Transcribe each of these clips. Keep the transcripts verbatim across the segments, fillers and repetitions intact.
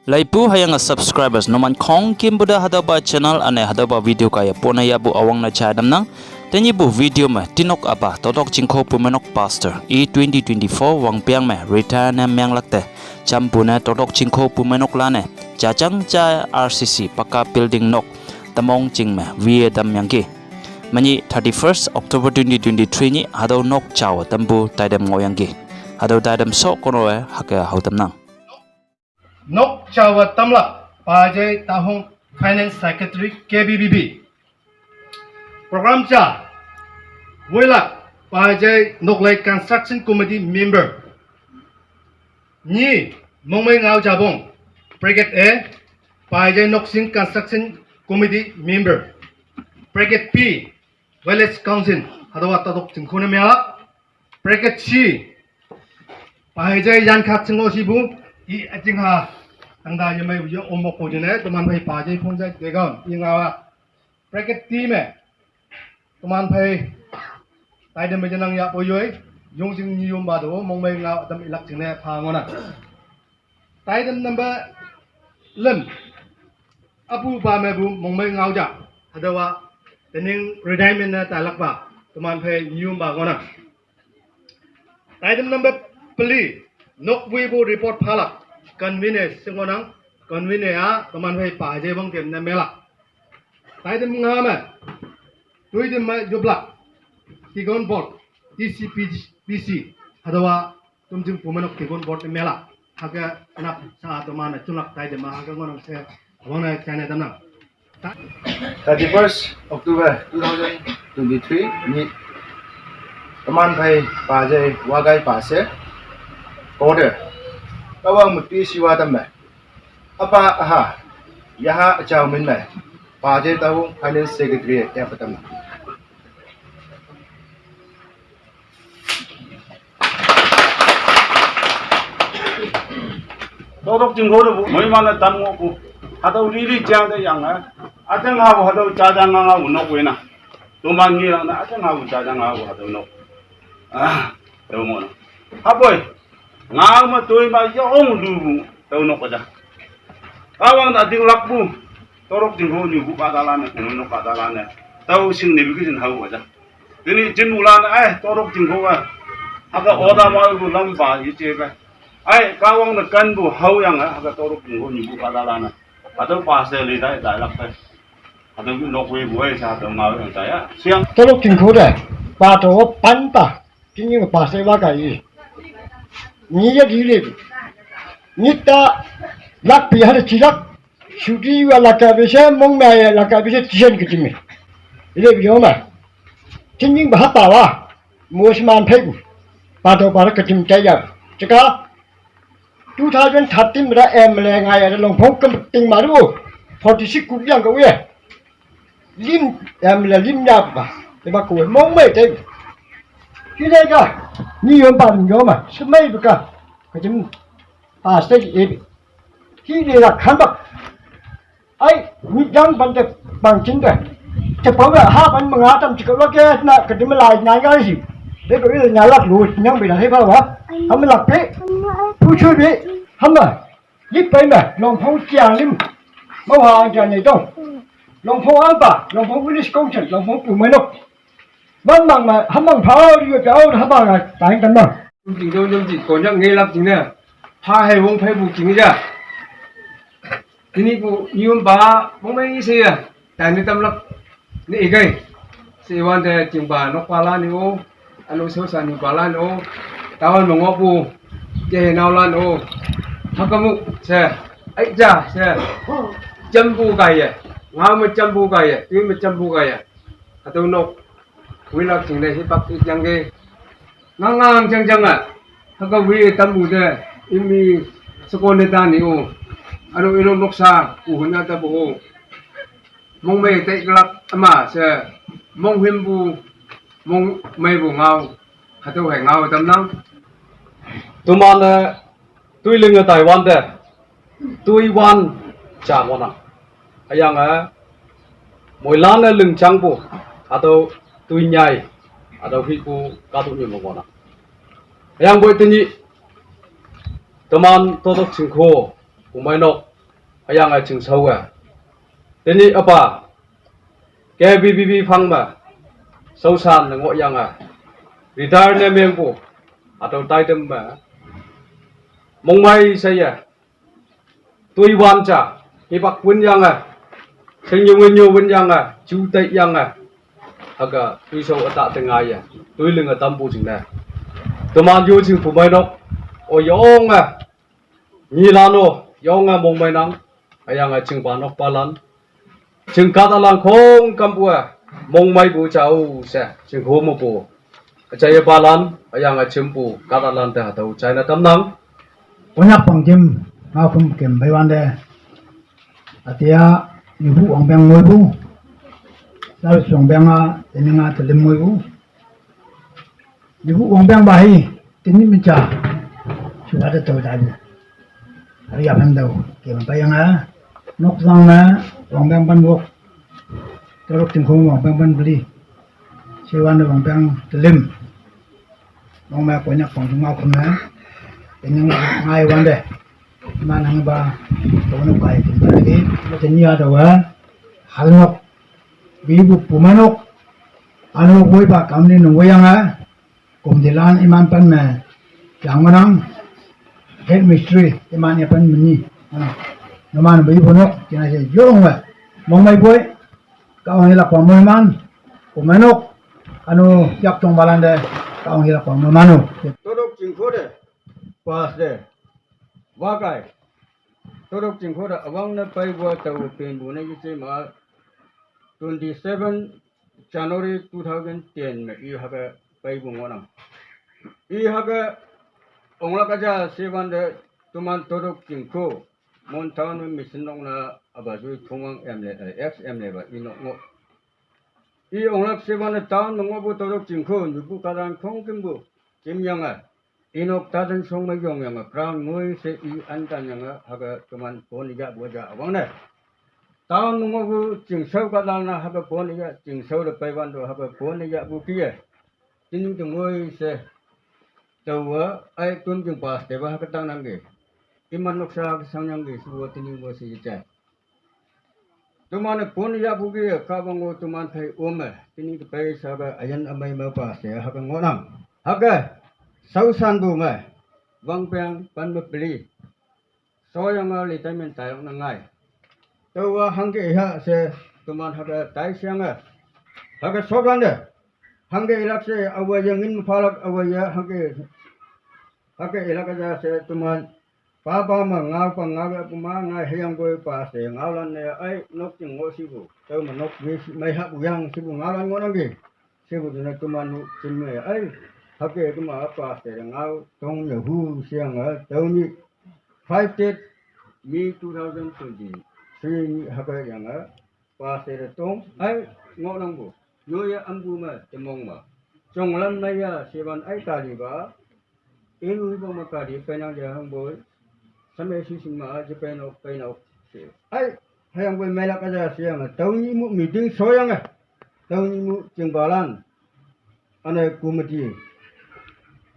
Laipu hüyange subscribers numan khongkümpu te hatüopa channel üne hatüopa video kaiye pone yahpu üwangne jai tamnang. Tenyihpu video me tinok apa Totok Chingkho Pumeinok Pastor i twenty twenty-four wangpeng me retire ne menglak te jampu ne Totok Chingkho Pumeinok lan-e jajang ja R C C pakka building nok temong jing me wiye tamyangki. Menyih thirty-first October twenty twenty-three nyih hatüo nok jao tampu taitam ngohyangki. Hatüo taitam shokono-e hüke hao tamnang. Nok jaowe tamlak, Pajai Tahong, Finance Secretary, K B B B. Program ja, woilak, Pajai Noklei Construction Committee member. Nyi, Mongmei Ngao Jabong, bracket A, Pajai Noksing Construction Committee member. Bracket B, Village Council, hatüowa Totok Chingkho ne menglak. Bracket C, Pajai Yankha Chingho shipu, i üjingha, tangta yemeipu ye omokpu jingne, teman phei Pajai Phongjai Degan, i ngaowa. Bracket D me, teman phei, taitam me jenang yahpu yoi, yongjing nyiyompa to, Mongmei Ngao ütam ilak jingne pha ngohnang. Taitam number lüm, apupa mepu Mongmei Ngao ja, hatüowa, tening retirement ne tailakpa, teman phei nyiyompa ngohnang. Taitam number peli, nokwepu report phalak, convener she ngohnang, convener-a teman phei Pajai wangtem ne melak. Taitam nga me, toitam me yoplak, Deacon Board, T C P C, hatüowa Tomjing Pumeinok Deacon Board ne melak, hüke nap sha teman-e junlak taitam me hüke ngohnang she, üwangne jaine tamnang. Thirty-first October two thousand twenty-three nyih, teman phei Pajai wakai pa she, order, Kahwang me P C wa tamme, üpa üha, yaha üjao min me, Pajai Tahong Finance Secretary yape tamme. Totok Chingkho tepu moiman-e tam ngohpu, hatüo lili jang te yange, üjang hapu hatüo jajang ngaopu nok wena, toman ngeyangne üjang hapu jajang ngaopu hatüo nok, ah, tüo ngohnang. Hüpoi, ngao me toi me yong lupu tüo nok ja. Kahwang te ütinglakpu, Totok Chingkho nyupu kahtalan-e, Pumeinok kahtalan-e, tüo shingne pu kishin hao ja. Tenyih jinpulan-e, ai, Totok Chingkho-a, hüke order mepu lampa yeje pe, ai, Kahwang te kenpu haoyange, hüke Totok Chingkho nyupu kahtalan-e, hatüo pastor li tai tailak pe, hatüo nokwepu-e sha hatüo ngaoyang taiya sheang. Totok Chingkho te, pa to panpa, tenyih pastor wa kai i, nyi ye lili, nyi ta, lakpi hate jilak, shuti wa lakape she, mongmei-e lakape she, tisan ke jime. Ile yo ma, tenyihpa hapa wa, mosman pheipu, pa to pa ke jim taiya, jeka, two thousand thirteen me ta M L A ngaiya te Longphong kemting ma tu, forty-six kukyang ke uye, lim, M L A lim yapa, tepa ko mongmei te, hile ka, nyiyompa nyiyom ma, shemeipu ka, ke jim, pastor ipe, hile la kanpa, ai, nyi jang pante, pang jinte, jepao la hapan menga tam jeka loke na ke jim lai nyan ga shi, te ke nyalak lu nyang pe na hepa wa, ham lak pe, pu chui pe, ham ma, lipei me Longphong jiang lim, maoha ang jiang nyei dong, Longphong angpa, Longphong Village Council, Longphong Pumeinok, manmang me hamang phao yo jao hapa ga taing tamnang. Jing jong jong ji Konyak ngelak jingne, pha hei wong pheipu jing ja, tenyihpu nyiyompa mongmei she ya, taine tamlak, ne ikai, she wante jingpa nokpalan-o, üno shaoshan nyupalan-o, tawan me ngohpu, jehe naolan-o, hüke mu she, ai ja she, jampu kaiye, ngao me jampu kaiye, toi me jampu kaiye, hatüo nok wilak jingne hipak iyangki, ngangngang jangjang-a, hüke wi tampu te, imi shekone ta ni-o, üno ino noksa, pu hon-a tapu-o, mongmei taiklak üma she, monghümpu, mongmeipu ngao, hatüo hei ngao tamnang. Teman-e toi linge taiwante, toiwan ja ngohnang. Hüyange, moilan-e lingjangpu, hatüo toi nyai, hatüo hipu kahtok nyoi me ngohnang. Hüyangpoi tenyih, teman Totok Chingkho, Pumeinok, hüyange chingshao-e. Tenyih üpa, K B B B phang me, shaoshan ne ngohyange, retire ne mengpu, hatüo taitam me, mongmei sheye, toiwan ja, hipak wünyange, shingnyu wünyu wünyange, ju taiyange, hüke toishao ütah te ngaiye, toilinge tampu jingne, teman yo chingpu meinok, o yonge, nyilan-o, yonge mongmeinang, hüyange chingpa nokpalan, ching kahtalan khongkümpu-e, mongmeipu jao she, chingho mepu, üjaiye palan, hüyange chimpu kahtalan te hatüo jaine tamnang. Konyak pangjem, ngaokhüm kem peiwante, üte-a, nyupu wangpeng ngoipu, Service wangpeng-a, tening-a telim ngoipu, nyupu wangpengpa hi, tenyih me ja, shuwa te tao taipu, hatüo yaphan tao kem peiyange, nokzang me, wangpeng pen wok, tüolok chingkho wangpeng pen peli, shewan te wangpeng telim, nong me Konyak pangjem ngaokhüm me, tening ngai wante, iman hangpa, tao nok kai kem peli, tenyih-a taowe, halnok, wipu pumeinok, üno woipa kamni nung woiyange, committeelan iman pen me, yang ngohnang, head mistri, iman yapen meni, ah, numan wipu nok, jingne she yonge, mongmeipoi, Kahwang yelakpa moiman, pumeinok, üno yaktongpalan te, Kahwang yelakpa moiman-o. Todok chingkho te, pass te, wakai, todok chingkho te üwangne peipu-a taowe penpu ne yeje ma, twenty-seven January two thousand ten me i hüke peipu ngohnang. I hüke onglak üja shewante toman todok chingkho, Mon town me mission nok ne apa joi Thongwang M L A, ex M L A pa i nok ngoh. I onglak shewante town me ngohpu todok chingkho, nyupu kahtalan khongkümpu, jimyange, inok taten shong me yongyange, crown ngoi she i antanyange, hüke toman pone yahpu ja üwangne, town me ngohpu chingshao kahtalan-a hüke pone yah, chingshao te peiwante hüke pone yahpu kih-e, tenyih te ngoi she, taowa, ai tun jing pass tepa hüke tangnangki, iman noksa hüke shangyangki shepu tenyih-o she yeje. Toman-e pone yahpu kih-e Kahwang-o toman phei ome, tenyih te pei shape üyin ümei me pass te hüke ngohnang. Hüke, shaoshanpu me, wangpeng pen me peli, shoyange retirement tailak ne ngai. Taowa hangke ha she, toman hüke taishange, hüke shokwante, hangke ilak she, aowe ye ngin me phalak, aowe ye hangke, hüke ilak üja she toman, papa me ngaopa ngaoyahpu ma ngai hüyangpoi pass te ngaolan-e ai nok jing ngoh shipu, tüome nok we shi mei hahpu yang shipu ngaolan ngohnangki, shipu jingne toman-o jim me ai, hüke kema pass te ngao tong yehu sheyange tüo nyih, five date, May two thousand twenty-three nyih hüke yange, pass te tong ai ngohnangpu, nyoiye ampu me temong me, jonglan meiya shewan ai kalipa, inu hipak me kali peinang ja hangpoi, shame shishing me-a je peinok peinok she, ai, hüyangpoi meilak üja sheyange tüo nyih mu meeting shoyange, tüo nyih mu chingpalan, üne committee,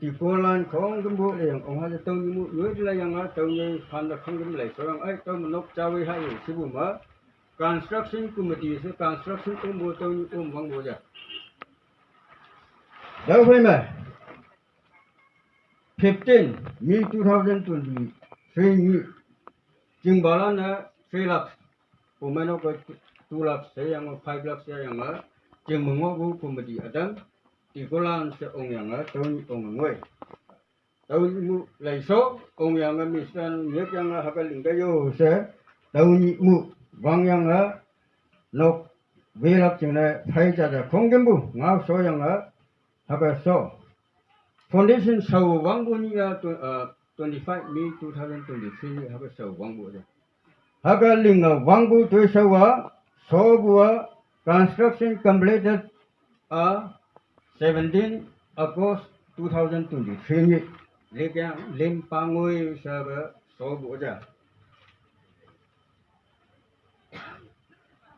tikolan khongkümpu leyang ong ha je tüo nyih mu nyoi te laiyange tüo nyoi phante khongküm lei shoyang ai tüome nok jawe haye shepu me, construction committee she construction ompu tüo nyih om wangpu ja. Tüophei me, fifteen May two thousand twenty-three nyih, chingpalan-e three lakhs, pumeinok-e two lakhs sheyange five lakhs sheyange, ching me ngohpu committee ütam, tikolan she ongyange tüo nyih ong ngoi. Tüo nyih mu leisho, ongyange mission nyikyange hüke lingke yo she, tüo nyih mu wangyange, nok welak jingne phei ja ja khongkümpu ngao shoyange, hüke sho, foundation shao wangpu nyih-a, tw- uh, twenty-five May two thousand twenty-three nyih hüke shao wangpu ja. Hüke linge wangpu toishao-a, shopu-a, construction completed-a, seventeen August two thousand twenty-three nyih, lekeng lim pangoi shape shopu ja.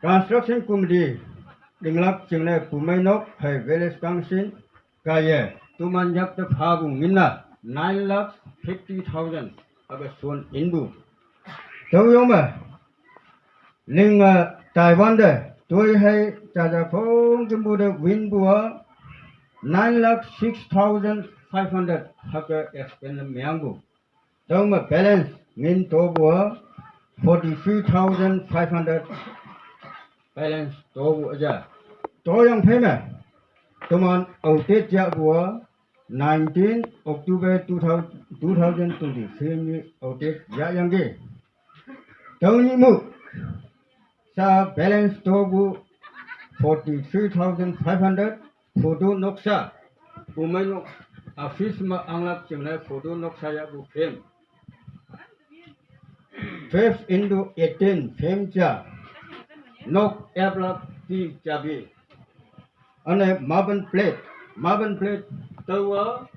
Construction committee linglak jingne pumeinok hei village council kaiye toman yakte phapu ngin-a nine lakh fifty thousand hüke shon inpu. Tüoyong me Linge Taiwan de, toi hei jaja phong jimbu de winbu a, nine lakh six thousand five hundred hake expend meangbu. Taume balance ngin tobu a, forty three thousand five hundred balance tobu aja. Toyang pei me, toman audit jabu a, nineteen October two thousand, two thousand twenty-three ni audit jayangge. Tau ni mu, sa balance tobu forty three thousand five hundred, photo noksa, Bumainok office ma anglak jingne photo noksa yabu frame. Twelve into eighteen frame ja, nok aplak ti jabi. Ane marble plate, marble plate tawa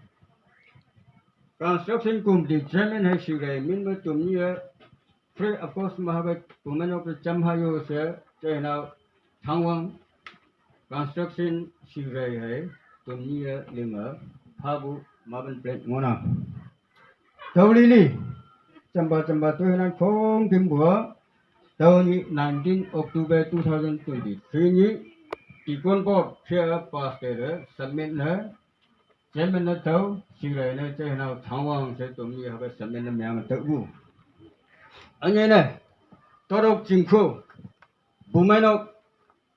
construction committee chairman hei sirai min me tumni e, free of cost ma hake Bumainok ke cham hayo she, chainao Thangwang construction sirai hei tumni e linge phabu marble plate ngona. Tau lili, chamba chamba toi nan phong kimbu a, tau ni nineteen October two thousand twenty-three ni, Deacon Board chair pastor submit ne, chairman ne tau, sirai ne, chainao Thangwang she tumni hake submit ne meang taubu. Anye ne, Torok Jingkhu, Bumainok,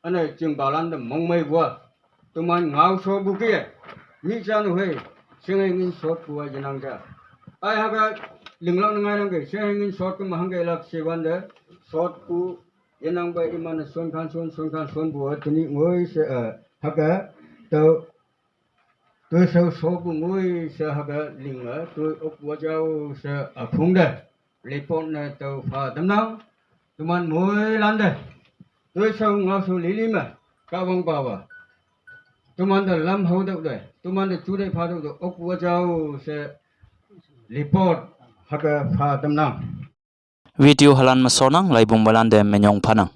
ane jingbalan de mongmei bua. Toman ngao so bu ke. Mi jan hei, shinghei ngin sot bua jenang ja. Ai hake, linglang ngai nang ke, shinghei ngin sot ke mahang ke lak sewan de, sot bu, jenang ba iman son kan son, son kan son bua, tuni ngoi she, eh, hake, tau, toi sau so bu ngoi she hake, ling, eh, toi ok bua jao she, eh, phung de. Report ne tau pha tamnang, toman moi lan de. Toi sau ngao su lili me, Kahwang pawa. Toman de lam hao dau de, toman de chu de pha dau de, ok wa jao she report hake pha tamnang. Video halan me sonang, laibum walan de menyong phanang.